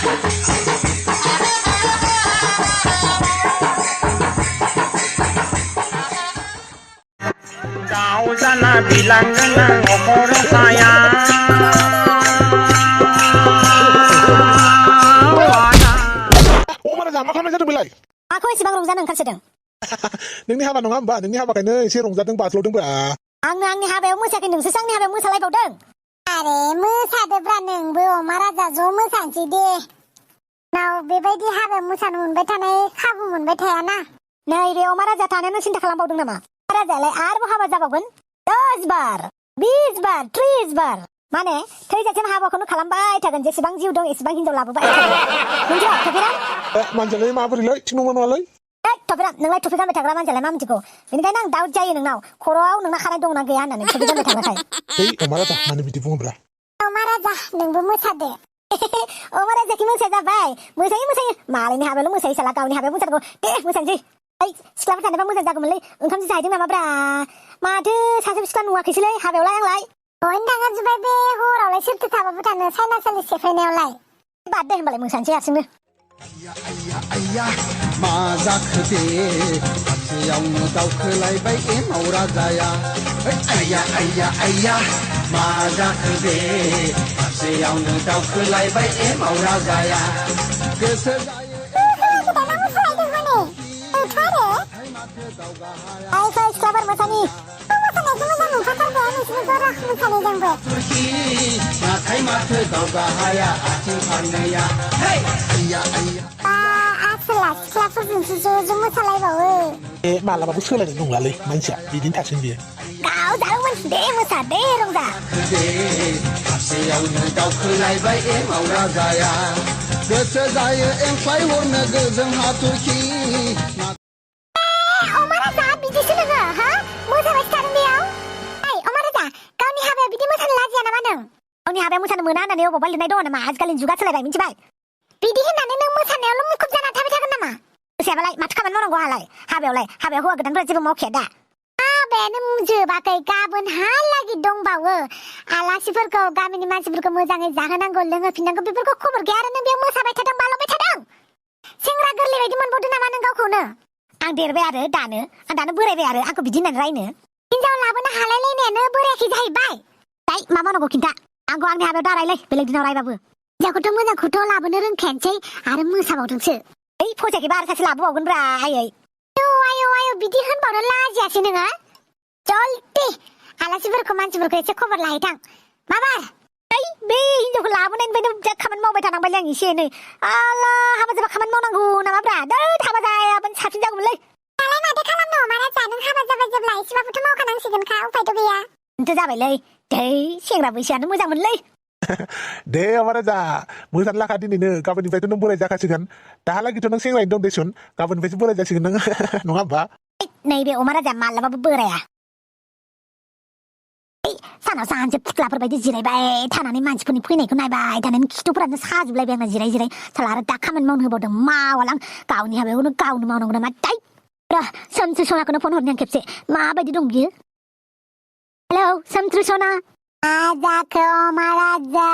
Kau sana bilang dengan orang saya. माराजा मा खालामनाय जादों बेलाय माखौ एसेबां रंजानो ओंखारसोदों नोंनि हाबा नङा होमबा नोंनि हाबाखायनो एसे रंजादों बाज्ल'दोंब्रा आंनो आंनि हाबायाव मोसायाखै नोंसोसो आंनि हाबायाव मोसालायबावदों आरे मोसादोब्रा नोंबो अमा राजा ज' मोसानोसै दे नाव बेबायदि हाबायाव मोसानो मोनबाय थानाय खाबु मोनबाय थायाना नै बे अमा राजा थानायानो सिन्था खालामबावदों नामा राजायालाय आरोबाव हाबा जाबावगोन 10 बार 20 बार 30 बार माने थैजासिम हाबाखौनो खालामबाय थागोन जेसेबां जिउ दं एसेबां हिनजाव लाबोबाय थागोन मिन्थिबाय थफिराम मानसियालाय माबोरैलै थिग नंगौ नङालै थफिराम नोंलाय थफि गानबाय थाग्रा मानसियालाय मा मिथिगौ बेनिखायनो आं दाउट जायो नोंनाव खर'आव नोंना खानाय दंना गैया होननानै थफि गानबाय थाग्राखाय ओइ अमा राजा मानो बिदि बुङोब्रा अमा राजा नोंबो मोसादो अमा राजाखि मोसाया जाबाय मोसायो मालायनि हाबायावल' मोसायो साला गावनि हाबायाव मोसानांगौ दे मोसानोसै ओइ सिख्लाफोर थानायबा मोजां जागौमोनलै ओंखामसो जाहैदों नामाब्रा माथो सासे सिख्ला नुवाखैसैलै हाबायावलाय आंलाय बयनो थांजोब्बाय बे हरावलाय सोरथो थाबाबो थानो साइनासालि सेफायनायावलाय बाद दे होमबालाय मोसानोसै हारसिंनो आइया मा जाखो दे हाबसेयावनो दावखोलायबाय एमाव राजाया आइया मा जाखो दे हाबसेयावनो दावखोलायबाय एमाव राजाया गोसो जायो सिख्लाफोर मोसानि नाथाय माथो दावगा हाया आथिं फारनैया आइया आसोला सिख्लाफोरजोंसो ज' मोसालायबावो ए मालाबाबो सोलायनाय नंलालै मानसिया बिदिनो थासिगोन बियो गाव जादोंमोन दे मोसा दे रंजा हाबसेयावनो दावखोलायबाय एमाव राजाया गोसो जायो एंख्लाय हरनो गोजों हाथरखि अमा राजा बिदिसो नोङो हा मोसाबायसो थादों बेयाव ओइ अमा राजा गावनि हाबायाव बिदि मोसानो लाजिया नामा नों गावनि हाबायाव मोसानो मोना होननानै अबावबा लिरनाय दङ नामा आजिखालिनि जुगा सोलायबाय मिथिबाय बिदि होननानै नों मोसानायावल' मुखुब जाना थाबाय थागोन नामा मोसायाबालाय माथो खामानि मावनांगौ आहालाय हाबायाव हौवा गोदानफोरा जेबो मावखाया दा हाबायानो जोबाखै गाबोनहालागि दंबावो आलासिफोरखौ गामिनि मानसिफोरखौ मोजाङै जाहोनांगौ लोंहोफिननांगौ बेफोरखौ खबर गैया आरो नों बेयाव मोसाबाय थादों बाल'बाय थादों सेंग्रा गोरलै बायदि मोनबावदों नामा नों गावखौनो आं देरबाय आरो दानो बोरायबाय आरो आंखौ बिदि होननानै रायनो हिनजाव लाबोनो हालायलायनायानो बोरायाखै जाहैबाय दाय मा मावनांगौ खिन्था आंखौ आंनि हाबायाव दारायलै बेलेग दिनाव रायबाबो हिनजावखौथ' मोजांखौथ' लाबोनो रोंखायानोसै आरो मोसाबावदोंसो ओइ फसायाखैबा आरो सासे लाबोबावगोनब्रा आयै आयौ बिदि होनबावनो लाजियासै नोङो जल्दि आलासिफोरखौ मानसिफोरखौ एसे खबर लाहैथां माबार ओइ बे हिनजावखौ लाबोनायनिफ्रायनो जा खामानि मावबाय थानांबायलै आं एसे एनै आला हाबा जाबा खामानि मावनांगौ नामाब्रा हाबा जायाबानो साबसिन जागौमोनलै दालाय माथो खालामनो माराजा नों हाबा जाबाय जेब्ला एसेबाबोथ' मावखानांसिगोनखा उफायथ' गैया बेनोथ' जाबायलै सेंग्रा बैसोआनो मोजांमोनलै दे अमा राजा मोसानो लाखा दिनैनो गाबोननिफ्रायथ' नों बोराय जाखासिगोन दाहालागिथ' नों सेंग्रायैनो दं देसुन गाबोननिफ्रायसो बोराय जासिगोन नों नङा होमबा नैबे अमा राजा मालाबाबो बोराया सानाव सानसे फुथलाफोर बायदि जिरायबाय थानानै मानसिफोरनि फैनायखौ नायबाय थानानै खिथुफोरानो साजोबलायबाय आंना जिराय साला आरो दा खामानि मावनो होबावदों मावालां गावनि हाबायावनो गावनो मावनांगौ नामा दाय सोमस्रि सनाखौनो फन हरनि आं खेबसे माबायदि दं बियो हेलौ सोमस्रि सना जाखो अमा राजा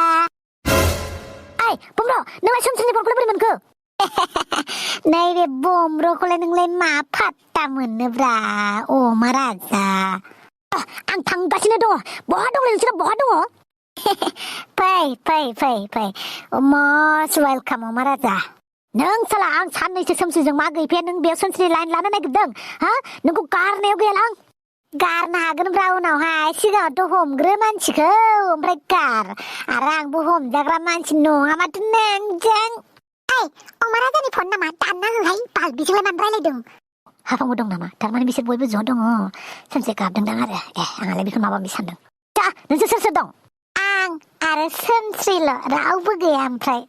ओइ बुमर' नोंलाय सोमस्रिनि फनखौलाय बोरै मोनखो नैबे बुमर'खौलाय नोंलाय मा फात्ता मोननोब्रा अमा राजा आं थांगासिनो दङ बहा दं नोंसोर बहा दङ फै मस्ट वेलकाम अमा राजा नों साला आं साननैसो सोमस्रिजों मा गैफाया नों बेयाव सोमस्रि लाइन लानो नागिरदों हा नोंखौ गारनायाव गैयालां गारनो हागोनब्रा उनावहाय सिगाङावथ' हमग्रो मानसिखौ ओमफ्राय गार आरो आंबो हमजाग्रा मानसि नङा माथो नोंजों अमा राजानि फन नामा दानना होहाय बाल बिजोंलाय मानो रायलायदों हाफांबो दं नामा थारमाने बिसोर बयबो ज' दङ सानसे गाबदोंदां आरो आंहालाय बेखौ माबा माबि सानदों दा नोंसोर सोर दं आं आरो सोमस्रिल' रावबो गैया ओमफ्राय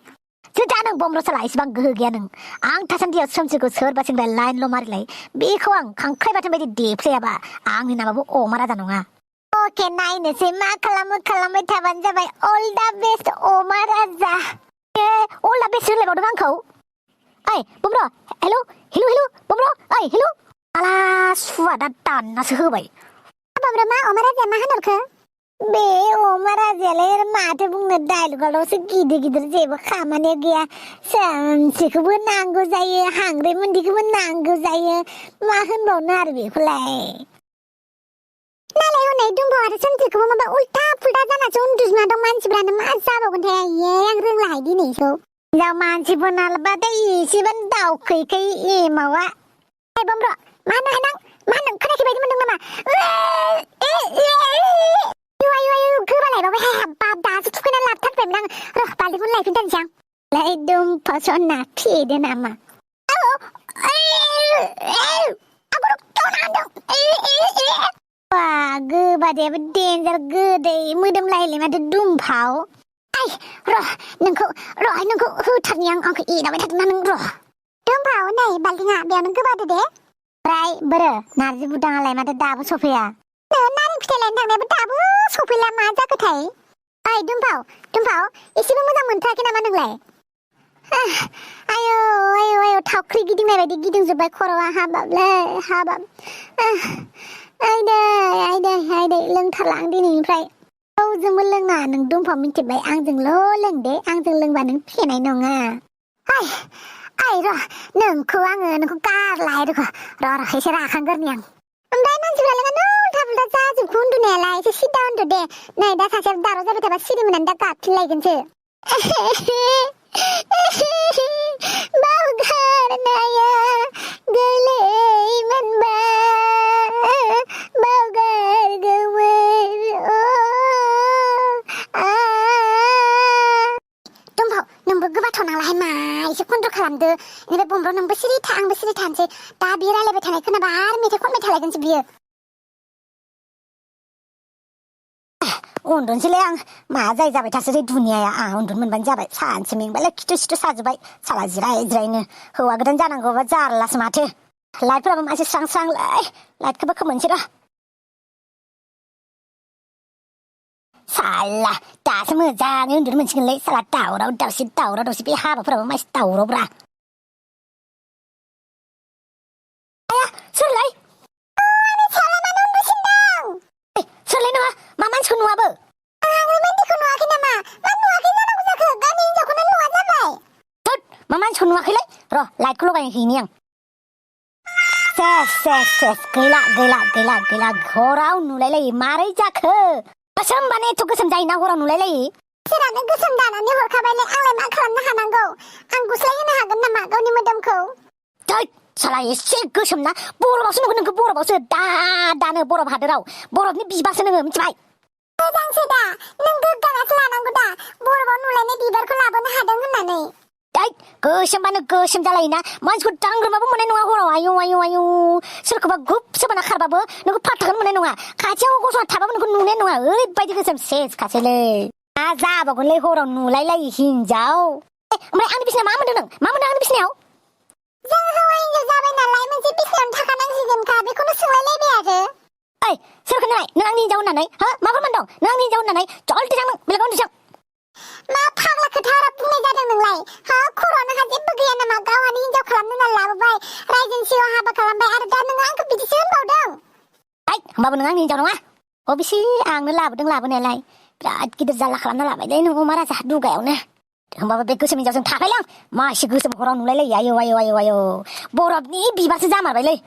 दा नों बमर' साला इसेबां गोहो गैया नों आं थासान्दियाव सोमस्रिखौ सोरबा सेंग्रा लाइनल' मारिलाय बेखौ आं खांख्राइ बाथोन बायदि देफ्लेयाबा आंनि नामाबो अमा राजा नङा अके नायनोसै मा खालामो खालामबाय थाबानो जाबाय अल दा बेस्ट अमा राजा अल दा बेस्ट होनलायबावदों आंखौ ओइ बमर' हेलौ बमर' ओइ हेलौ आला सुवा दा दाननासो होबाय मा अमा राजाया मा होनहरखो बे अमा राजायालाय माथो बुंनो डायलगाल'सो गिदिर गिदिर जेबो खामानि गैया सानसेखौबो नांगौ जायो हांग्रे मुन्दिखौबो नांगौ जायो मा होनबावनो आरो बेखौलाय नालाय हनै दंबावो आरो सोमजिखौबो माबा उल्था फुल्था जानासो उन्दुजना दं मानसिफ्रानो मा जाबावगोनथाय आं रोंलाहाय दिनैखौ हिनजाव मानसिफोरनालाबाथाय एसेबां दावखैखै एमावा बमब्र मा होनो नों खोनायाखै बायदि मोनदों नामा गोबालायबावबाय बाब दासो थुखैना लाबथारबायमोन आं र' बाल्थिंखौनो लायफिनथारनोसै आं लाय दुमफसना फेदो नामा गोबादैयाबो देन्जार गोदै मोदोमलायलाय माथो दुमफाव नोंखौ होथारनि आंखौ एदावबाय थादोंना नों र' दुमफाव नै बाल्थिङा बेयावनो गोबादो दे ओमफ्राय बोरो नारजि बुदाङालाय माथो दाबो सफैया नारें फिथाइ लायनो थांनायाबो दाबो सफैला मा जाखोथाय ओइ दुमफाव एसेबो मोजां मोनथाराखै नामा नोंलाय आयौ थावख्रि गिदिंनाय बायदि गिदिंजोब्बाय खर'आ हाबाबलै हाबाब आयदै लोंथारला आं दिनैनिफ्राय रावजोंबो लोङा नों दुमफाव मिथिबाय आंजोंल' लों दे आंजों लोंबा नों फेनाय नङा नोंखौ गारलाय र' एसे राखांगोरनि आं ओमफ्राय मानसिफ्रालाय मानो उल्था फुल्था जाजोबखो उन्दुनायालाय एसे सिदा उन्दु दे नै दा सासेया दावराव जाबाय थाबा सिरि मोननानै दा गाबफिनलायगोनसो बावगारनाया गोरलै मोनबा बावगारगौमोन दुमफाव नोंबो गोबाथ'नालाय मा एसे कन्ट्रल खालामदो बेनिफ्राय बमब्र नोंबो सिरि था आंबो सिरि थानोसै दा बियो रायलायबाय थानाय खोनाबा आरो मेथाइ खनबाय थालायगोनसो बियो उन्दुनोसैलै आं मा जाबाय थासोलै दुनियाया आं उन्दुनो मोनबानो जाबाय सानसे मेंबालाय खिथु सिथु साजोब्बाय साला जिरायनो हौवा गोदान जानांगौबा जारलासो माथो लाइटफोराबो मासे स्रां स्रांलाय लाइटखौबो खोमोनसै र' साला दासो मोजाङै उन्दुनो मोनसिगोनलै साला दावराव दावसि बे हाबाफोराबो मासे दावरावब्रा सोरलाय सोरलाय नङा मा मानसिखौ नुवाबो मा मानसिखौ नुवाखैलै र' लाइटखौ लगायनो हैनि आं सेस गैला हराव नुलायलायो मारै जाखो गोसोम बाने एथ' गोसोम जायोना हराव नुलायलायो सोरानो गोसोम दानानै हरखाबायलै आंलाय मा खालामनो हानांगौ आं गुस्लाय होनो हागोन नामा गावनि मोदोमखौ साला एसे गोसोम ना बरफआवसो नुगोन नोंखौ बरफआवसो दानो बरफ हादोराव बरफनि बिबारसो नोङो मिथिबाय मोजांसो दा नों गोग्गानासो लानांगौ दा बरफआव नुलायनाय बिबारखौ लाबोनो हादों होननानै गोसोमबानो गोसोम जालायोना मानसिखौ दांग्रोमाबो मोननाय नङा हराव आयौ सोरखौबा गुब सोबाना खारबाबो नोंखौ फाथाखौनो मोननाय नङा खाथियाव गसंना थाबाबो नोंखौ नुनाय नङा ओरैबायदि गोसोम सेसखासैलै मा जाबावगोनलै हराव नुलायलायो हिनजाव ओमफ्राय आंनि बिसिनायाव मा मोनदों नों मा मोनदों आंनि बिसिनायाव जों हौवा हिनजाव जाबाय नालाय मोनसे बिसिनायावनो थाखानांसिगोनखा बेखौनो सोंलायलायबाय आरो सोरखौ नालाय नों आंनि हिनजाव होननानै माफोर मोनदों नों आंनि हिनजाव होननानै जलदि थां नों बेलेगाव उन्दुसै मा फाग्ला खोथा बुंनाय जादों नोंलाय खर'आनो जेबो गैया नामा गावहानि हिनजाव खालामनो होनना लाबोबाय रायजोनि सिगाङाव हाबा खालामबाय आरो दा नोङो आंखौ बिदिसो होनबावदों होमबाबो नों आंनि हिनजाव नङा अबेसे आंनो लाबोदों लाबोनायालाय बिराद गिदिर जारला खालामना लाबायलै नों अमा राजा दुगायावनो होमबाबो बे गोसोम हिनजावजों थाबायलां मा एसे गोसोम हराव नुलायलायो आयौ बरफनि बिबारसो जामारबायलै